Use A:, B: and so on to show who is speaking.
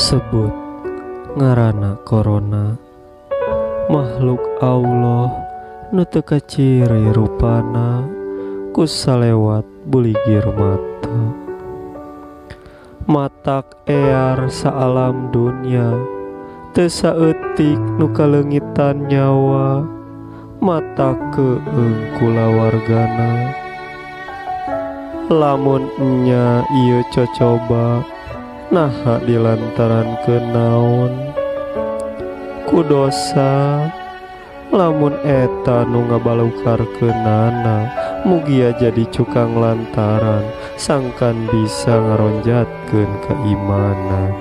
A: Sebut ngaranna korona, makhluk Allah nu teu kaciri rupana ku salewat buligir mata. Matak ear saalam dunya, teu saeutik nu kaleungitan nyawa, matak keueung kulawargana. Lamun enya ieu cocoba, naha dilantaran kenaon ku dosa, lamun eta nu ngabalukarkeunana mugia jadi cukang lantaran sangkan bisa ngaronjatkeun keimanan.